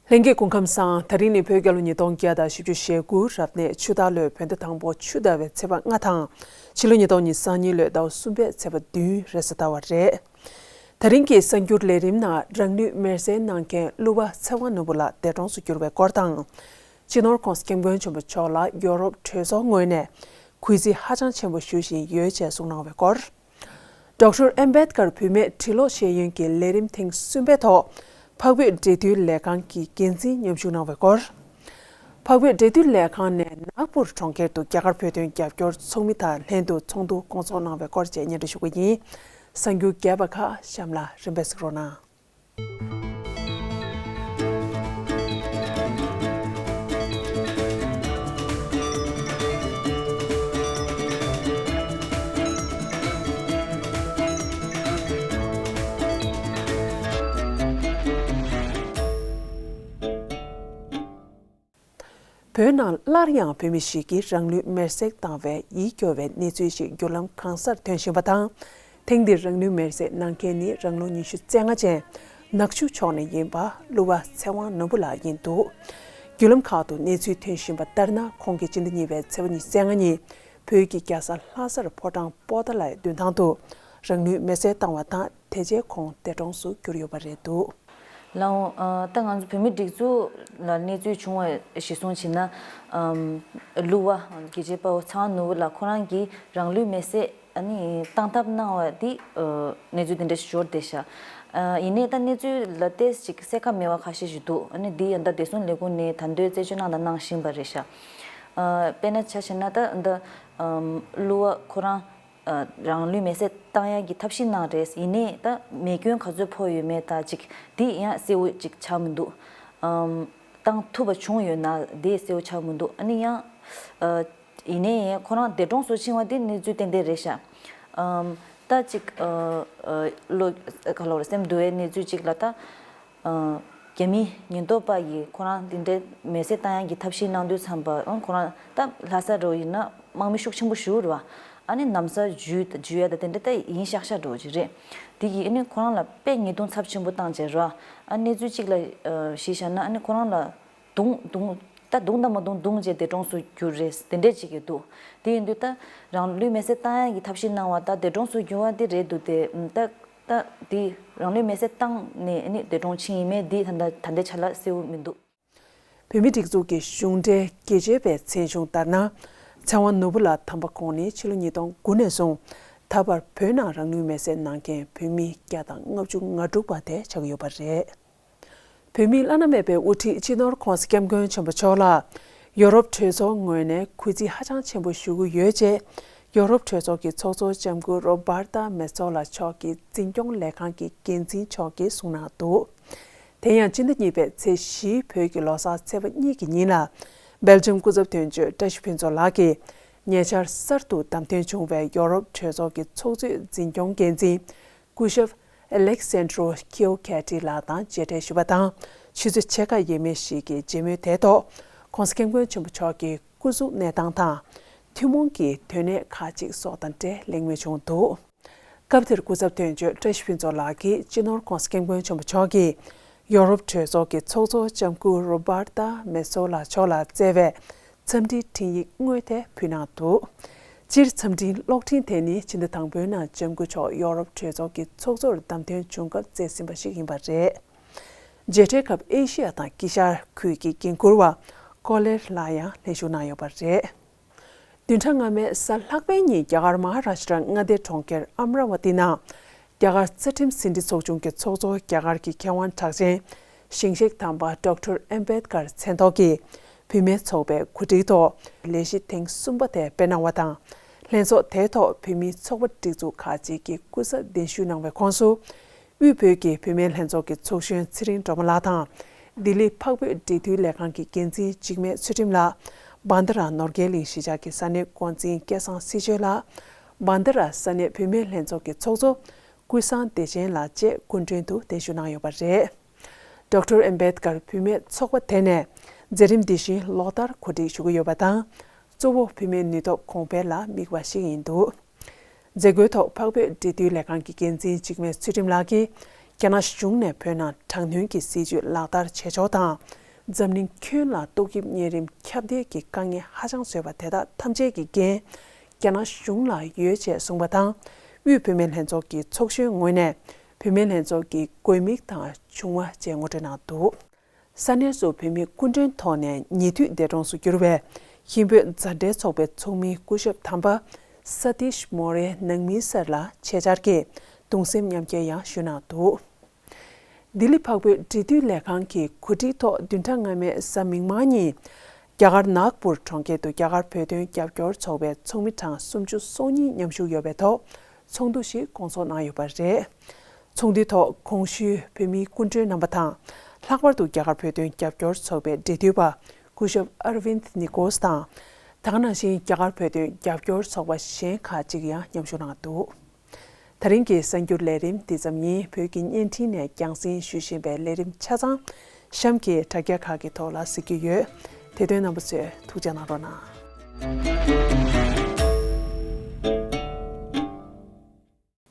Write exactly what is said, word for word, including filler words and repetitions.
ལྷན་རྒྱས་སྐུ་ཁམས་བཟང་། དེ་རིང་ནི་བོད་རྒྱལ་ལོ་ཉིས་སྟོང་བརྒྱ་དང་བཞི་བཅུ་ཞེ་དགུ་རབ་གནས་ཆུ་སྟག་ལོའི་བོད་ཟླ་དང་པོ་ཆུ་ཟླ་བའི་ཚེས་པ་ལྔ་དང་། ཕྱི་ལོ་ཉིས་སྟོང་ཉི་ཤུ་རྩ་གཉིས་ལོའི་ཟླ་བ་གསུམ་པའི་ཚེས་པ་བདུན་རེས་གཟའ་ཟླ་བ་རེད། དེ་རིང་གི་གསར་འགྱུར་ལས་རིམ་ནང་རང་ལུས་མེར་སྲེག་གནང་མཁན་གླུ་བ་ཚེ་དབང་ནོར་བུ་ལགས་འདས་གྲོངས་སུ་གྱུར་བའི་སྐོར་དང་། སྤྱི་ནོར་༸གོང་ས་༸སྐྱབས་མགོན་ཆེན་པོ་མཆོག་ལ་ཡོ་རོབ་གྲོས་ཚོགས་ངོས་ནས་གུས་བརྩི་ཧ་ཅང་ཆེན་པོ་ཞུ་བཞིན་ཡོད་ཅེས་གསུངས་གནང་བའི་སྐོར། ཌོག་ཊར་ཨམ་བེད་ཀར་བུད་མེད་འབྲི་ཀློག་ཤེས་ཡོན་གྱི་ལས་རིམ་ཐེངས་གསུམ་པའི་ཐོག་འཕགས་བོད་འབྲེལ་མཐུད་ལས་ཁང་གི་འགན་འཛིན་མཉམ་ཞུགས་གནང་བའི་སྐོར། འཕགས་བོད་འབྲེལ་མཐུད་ལས་ཁང་ནས་ནཱག་པུར་གྲོང་ཁྱེར་དུ་རྒྱ་གར་བོད་དོན་རྒྱབ་སྐྱོར་ཚོགས་མི་དང་ལྷན་དུ་ཚོགས་འདུ་སྐོང་ཚོགས་གནང་བའི་སྐོར་བཅས་སྙན་སྒྲོན་ཞུ་གི་ཡིན། གསར་འགྱུར་རྒྱས་པ་ཁག་གཤམ་ལ་རིམ་པས་གཟིགས་རོགས་གནང་། བོད་ནང་སླར་ཡང་བོད་མི་ཞིག་གིས་རང་ལུས་མེར་སྲེག་བཏང་བའི་ཡིད་སྐྱོ་བའི་གནས་ཚུལ་ཞིག་བརྒྱུད་ལམ་གང་སར་ཐོན་བཞིན་པ་དང་། ཐེངས་འདིར་རང་ལུས་མེར་སྲེག་གནང་མཁན་ནི་རང་ལོ་ཉི་ཤུ་རྩ་ལྔ་ཅན་ནག་ཆུ་ཕྱོགས་ནས་ཡིན་པ་གླུ་བ་ཚེ་དབང་ནོར་བུ་ལགས་ཡིན་འདུག་བརྒྱུད་ལམ་ཁག་ཏུ་གནས་ཚུལ་ཐོན་བཞིན་པ་ལྟར་ན། ཁོང་གིས་སྤྱི་ཟླ་གཉིས་པའི་ཚེས་པ་ཉི་ཤུ་རྩ་ལྔ་ཉིན་བོད་ཀྱི་རྒྱལ་ས་ལྷ་སར་ཕོ་བྲང་པོ་ཏཱ་ལའི་མདུན་ཐང་དུ་རང་ལུས་མེར་སྲེག་བཏང་བ་དང་། དེ་རྗེས་ཁོང་འདས་གྲོངས་སུ་གྱུར་ཡོད་པ་རེད་འདུག་ལགས་འོང་། ཨ། ད་ང་ཚོ་བོད་མིའི་སྒྲིག་འཛུགས་ལ་གནས་ཚུལ་བྱུང་བ་གཞིར་བཟུང་བྱས་ན། ཨམ། གླུ་བ་དགེ་བྱེད་དཔའ་བོ་ཚེ་དབང་ནོར་བུ་ལགས་ཁོ་རང་གིས་རང་ལུས་མེར་སྲེག་ཨ་ནི་བཏང་ཐབས་གནང་བ་འདི། ཨ། གནས་ཚུལ་འདི་འདྲ་ཞིག་འབྱོར་བསྡད་ཤག་ཨ། ཡིན་ནའི་ད་གནས་ཚུལ་ལ་ཏོག་ཙམ་ཅིག་གསལ་ཁ་མེད་པ་ཁ་ཤས་ཤིག་འདུག་ཨ་ནི་འདི་ཡང་ད་བདེ་སྲུང་ལས་ཁུངས་ནས་ད་དུང་རྩད་གཅོད་གནང་དང་གནང་བཞིན་པ་རེད་ཤག་ཨ། དཔེར་ན་ཆ་བཞག་ན་ད་ད། ཨམ། གླུ་བ་ཁོ་རང་། ཨ། རང་ལུས་མེར་སྲེག་བཏང་ཡག་གི་ཐབས་ཤེས་གནང་རེད། ཡིན་ནའི་ད་མེ་སྐྱོན་ག་ཚོད་ཕོག་ཡོད་མེད་ད་ཅིག་འདི་ཡང་གསལ་བོ་ཅིག་ཆགས་མི་འདུག་ཨམ། བཏང་ཐུབ་པ་བྱུང་ཡོད་ན་དེ་གསལ་བོ་ཆགས་མི་འདུག་ཨ་ནི་ཡང་། ཨ། ཡིན་ནའི་ཁོ་རང་འདས་གྲོངས་སུ་ཕྱིན་པ་དེ་གནས་ཚུལ་ཏན་ཏན་རེད་ཤག་ཨམ། ད་ཅིག་ཨ། ཨ། བློ་ག་ལབ་རེད། སེམས་སྡུག་པའི་གནས་ཚུལ་ཅིག་ལ་ད། ཨ། རྒྱ་མི་ཉེན་རྟོག་པ་ཡིས་ཁོ་རང་འདི་འདྲའི་མེར་སྲེག་བཏང་ཡག་གི་ཐབས་ཤེས་གནང་དུས་ཙམ་པ། ཨ། ཁོ་རང་ད་ལྷ་ས་རུ་ཡིན་ན་དམག་མི་ཤུགས་ཆེན་པོ་ཞིག་རེད་བ། ཨ་ནི་ན་བཟའ་འཇུས་འཇུ་ཡ་ད་དེ་འདྲ་ད་ཡིན་ཤག་ཤག་འགྲོ་གི་རེད། དེ་གིས་ཨ་ནི་ཁོ་རང་ལ་དཔེ་ཉེས་རྡུང་ཚབས་ཆེན་པོ་བཏང་བྱས་རེད་བ། ཨ། གནས་ཚུལ་གཅིག་ལ། ཨ། གཞི་བཞག་ན་ཨ་ནི་ཁོ་རང་ལ་རྡུང་རྡུང་ད་རྡུང་དང་མ་རྡུང་རྡུང་བྱས་འདས་གྲོངས་སུ་གྱུར་རེད། དེ་འདྲས་ཅིག་ཡོད་འདུག་དེ་ཡིན་དུས་ད་རང་ལུས་མེར་སྲེག་བཏང་ཡག་གི་ཐབས་ཤེས་གནང་བ་ད་འདས་གྲོངས་སུ་གྱུར་བ་དེ་རེད་འདུག་སྟེ། ད། ད་དེ་རང་ལུས་མེར་སྲེག་བཏང་ནས་ནི་འདས་གྲོངས་ཕྱིན་ཡིན་མེད་འདི་ད་ལྟ་ད་ལྟའི་ཆ་ལ་གསལ་བོ་མི་འདུག་བོད་མིའི་སྒྲིག་འཛུགས་ཀྱི་གཞུང་འབྲེལ་དགེ་བྱེད་པའི་མཚན་གཞུང་ལྟར་ན། ཚེ་དབང་ནོར་བུ་ལགས་དམ་པ་ཁོང་ནི་ཕྱི་ལོ་ཉིས་སྟོང་དགུ་ནས་བཟུང་ད་བར་བོད་ནང་རང་ལུས་མེར་སྲེག་གནང་མཁན་བོད་མི་བརྒྱ་དང་ལྔ་བཅུ་ང་དྲུག་པ་དེ་ཆགས་ཀྱི་ཡོད་པ་རེད། བོད་མིའི་བླ་ན་མེད་པའི་དབུ་ཁྲིད་སྤྱི་ནོར་༸གོང་ས་༸སྐྱབས་མགོན་ཆེན་པོ་མཆོག་ལ་ཡོ་རོབ་གྲོས་ཚོགས་ངོས་ནས་གུས་བརྩི་ཧ་ཅང་ཆེན་པོ་ཞུ་གི་ཡོད་ཅེས་ཡོ་རོབ་གྲོས་ཚོགས་ཀྱི་ཚོགས་གཙོ་ལྕམ་སྐུ་རོ་བར་ཏཱ་མེ་ཚོ་ལ་མཆོག་གི་འཛིན་སྐྱོང་ལས་ཁང་གི་འགན་འཛིན་མཆོག་གིས་གསུངས་གནང་འདུག་དེ་ཡང་སྤྱི་ཟླ་གཉིས་པའི་ཚེས་བཞི་བོད་ཀྱི་ལོ་གསར་ཚེས་པ་གཉིས་ཀྱི་ཉིན་ལ་སྦེལ་ཇམ་སྐུ་ཚབ་དོན་གཅོད་བཀྲ་ཤིས་ཕུན་ཚོགས་ལགས་ཀྱིས་ཉེ་ཆར་གསར་དུ་བདམས་ཐོན་བྱུང་བའི་ཡོ་རོབ་གྲོས་ཚོགས་ཀྱི་ཚོགས་གཙོའི་འཛིན་སྐྱོང་འགན་འཛིན་སྐུ་ཞབས་ཨེ་ལེག་སན་ཌྲོ་ཁིའོ་ཁེ་ཏི་ལགས་དང་མཇལ་འཕྲད་ཞུས་པ་དང་། ཆུ་ཚོད་ཕྱེད་ཀ་ཡས་མས་ཤིག་གི་མཇལ་མོལ་དེའི་ཐོག་༸གོང་ས་༸སྐྱབས་མགོན་ཆེན་པོ་མཆོག་གི་སྐུ་གཟུགས་གནས་སྟངས་དང་། ཐུན་མོང་གི་དོན་གནད་ཁག་ཅིག་སོགས་དང་འབྲེལ་གླེང་མོལ་བྱུང་འདུག་སྐབས་དེར་སྐུ་ཚབ་དོན་གཅོད་བཀྲ་ཤིས་ཕུན་ཚོགས་ལགས་ཀྱིས་སྤྱི་ནོར་༸གོང་ས་༸སྐྱབས་མགོན་ཆེན་པོ་མཆོག་གིས་ཡོ་རོབ་གྲོས་ཚོགས་ཀྱི་ཚོགས་གཙོ་ལྕམ་སྐུ་རོ་བར་ཏཱ་མེ་ཚོ་ལ་མཆོག་ལ་བསྩལ་བའི་འཚམས་འདྲིའི་འཕྲིན་ཡིག་དངོས་དེ་ཕུལ་གནང་འདུག་སྤྱིར་འཚམས་འཕྲིན་གློག་འཕྲིན་དེ་ནི་ཕྱི་ཟླ་དང་པོའི་ནང་ལྕམ་སྐུ་མཆོག་ཡོ་རོབ་གྲོས་ཚོགས་ཀྱི་ཚོགས་གཙོར་བདམས་ཐོན་བྱུང་སྐབས་བསྩལ་ཟིན་པ་ཞིག་ཡིན་པ་རེད། མཇལ་འཕྲད་སྐབས་ཨེ་ཤི་ཡ་དང་དཀྱིལ་ཤར་ཁུལ་གྱི་འགན་འཁུར་བ་ཀོ་ལེར་ལགས་ཡང་ལྷན་ཞུགས་གནང་ཡོད་པ་རེད། བདུན་ཕྲག་སྔ་མའི་གཟའ་ལྷག་པའི་ཉིན་རྒྱ་གར་མ་ཧ་ར་ཤི་ཏྲ་མངའ་སྡེའི་གྲོང་ཁྱེར་ཨམ་ར་ཝ་ཏི་ནང་རྒྱ་གར་རྩ་ཁྲིམས་ཟིན་བྲིས་ཚོགས་ཆུང་གི་ཚོགས་གཙོ་རྒྱ་གར་གྱི་མཁས་དབང་གྲགས་ཅན་ཞིང་གཤེགས་དམ་པ་ཌོག་ཊར་ཨམ་བེད་ཀར་མཚན་ཐོག་གི་བུད་མེད་ཚོགས་པའི་གོ་སྒྲིག་ཐོག་ལས་གཞི་ཐེངས་གསུམ་པ་དེ་སྤེལ་གནང་བ་དང་། ལྷན་ཚོགས་དེའི་ཐོག་བོད་མིའི་ཚོགས་པ་སྒྲིག་འཛུགས་ཁག་ཅིག་གི་སྐུ་ཚབ་གདན་ཞུ་གནང་བའི་ཁོངས་སུ། དབུས་བོད་ཀྱི་བུད་མེད་ལྷན་ཚོགས་ཀྱི་ཚོགས་གཞོན་ཚེ་རིང་སྒྲོལ་མ་ལགས་དང་། ལྡི་ལི་འཕགས་བོད་འབྲེལ་མཐུད་ལས་ཁང་གི་འགན་འཛིན་འཇིགས་མེད་ཚུལ་ཁྲིམས་ལགས། བྷན་དྷ་ར་ནོར་རྒྱས་གླིང་གཞིས་ཆགས་ཀྱི་ས་གནས་འགོ་འཛིན་སྐལ་བཟང་སྲིད་ཆོས་ལགས། བྷན་དྷ་ར་ས་གནས་བུད་མེད་ལྷན་ཚོགས་ཀྱི་ཚོགས་གཙོ་ཀུན་བཟང་བདེ་ཆེན་ལགས་བཅས་སྐུ་མགྲོན་དུ་གདན་ཞུ་གནང་ཡོད་པ་རེད། ཌོག་ཊར་ཨམ་བེད་ཀར་བུད་མེད་ཚོགས་པ་དེ་ནས་མཛད་རིམ་འདི་བཞིན་ལོ་ལྟར་གོ་སྒྲིག་ཞུ་གི་ཡོད་པ་དང་། གཙོ་བོ་བུད་མེད་ནུས་སྟོབས་གོང་འཕེལ་ལ་དམིགས་པ་ཞིག་ཡིན་འདུག་མཛད་སྒོའི་ཐོག་འཕགས་བོད་འབྲེལ་མཐུད་ལས་ཁང་གི་འགན་འཛིན་འཇིགས་མེད་ཚུལ་ཁྲིམས་ལགས་ཀྱིས། རྒྱ་ནག་གཞུང་ནས་བོད་ནང་དྲག་གནོན་གྱི་སྲིད་བྱུས་ལག་བསྟར་བྱེད་ཕྱོགས་དང་། འཛམ་གླིང་ཁྱོན་ལ་ཏོག་དབྱིབས་གཉན་རིམས་ཁྱབ་གདལ་གྱི་དཀའ་ངལ་ཧ་ཅང་བཟོས་པ་དེ་དག་ཐམས་ཅད་ཀྱི་འགན་རྒྱ་ནག་གཞུང་ལ་ཡོད་ཅེས་གསུངས་པ་དང་། དབུས་བུད་མེད་ལྷན་ཚོགས་ཀྱི་ཚོགས་གཞོན་ངོས་ནས་བུད་མེད་ལྷན་ཚོགས་ཀྱི་དགོས་དམིགས་དང་བྱུང་བ་བཅས་ངོ་སྤྲོད་གནང་འདུག་ས་གནས་སུ་བོད་མིའི་སྐུ་མགྲོན་ཐོག་ནས་ཉེ་དུས་འདས་གྲོངས་སུ་གྱུར་བའི་ཧིན་བོད་མཛའ་འབྲེལ་ཚོགས་པའི་ཚོགས་མི་སྐུ་ཞབས་དམ་པ་ས་ཏིཤ་མོ་རེ་ནང་མི་སེར་ལ་ཆེད་བཅར་གྱིས་གདུང་སེམས་མཉམ་སྐྱེད་ཡང་ཞུས་གནང་འདུག་ལྡི་ལི་འཕགས་བོད་འབྲེལ་མཐུད་ལས་ཁང་གི་གོ་སྒྲིག་ཐོག་བདུན་ཕྲག་སྔ་མའི་གཟའ་མིག་དམར་ཉིན། རྒྱ་གར་ནཱག་པུར་གྲོང་ཁྱེར་དུ་རྒྱ་གར་བོད་དོན་རྒྱབ་སྐྱོར་ཚོགས་པའི་ཚོགས་མི་གྲངས་སུམ་ཅུ་སོ་གཉིས་མཉམ་ཞུགས་ཡོད་པའི་ཐོག་ཚོགས་འདུ་ཞིག་སྐོང་ཚོགས་གནང་ཡོད་པ་རེད། ཚོགས་འདུའི་ཐོག་གོང་ཞུས་བོད་མིའི་སྐུ་མགྲོན་རྣམ་པ་དང་། ལྷག་པར་དུ་རྒྱ་གར་བོད་དོན་རྒྱབ་སྐྱོར་ཚོགས་པའི་འབྲེལ་མཐུད་པ་སྐུ་ཞབས་ཨར་ཝིན་ནི་ཀོས་དང་། དེ་ག་ནང་བཞིན་རྒྱ་གར་བོད་དོན་རྒྱབ་སྐྱོར་ཚོགས་པ་གཞན་ཁག་ཅིག་ཡང་མཉམ་ཞུགས་གནང་འདུག་ད་རིང་གི་གསར་འགྱུར་ལས་རིམ་འདི་ཙམ་ཡིན། བོད་ཀྱི་བརྙན་འཕྲིན་ནས་རྒྱང་སྲིང་ཞུ་བཞིན་པའི་ལས་རིམ་ཆ་ཚང་གཤམ་གྱི་དྲ་རྒྱ་ཁག་གི་ཐོག་ལ་གཟིགས་རྒྱུ་ཡོད། དེ་དོན་རྣམ་པ་ཚོས་ཐུགས་རྗེ་གནང་རོགས་གནང་།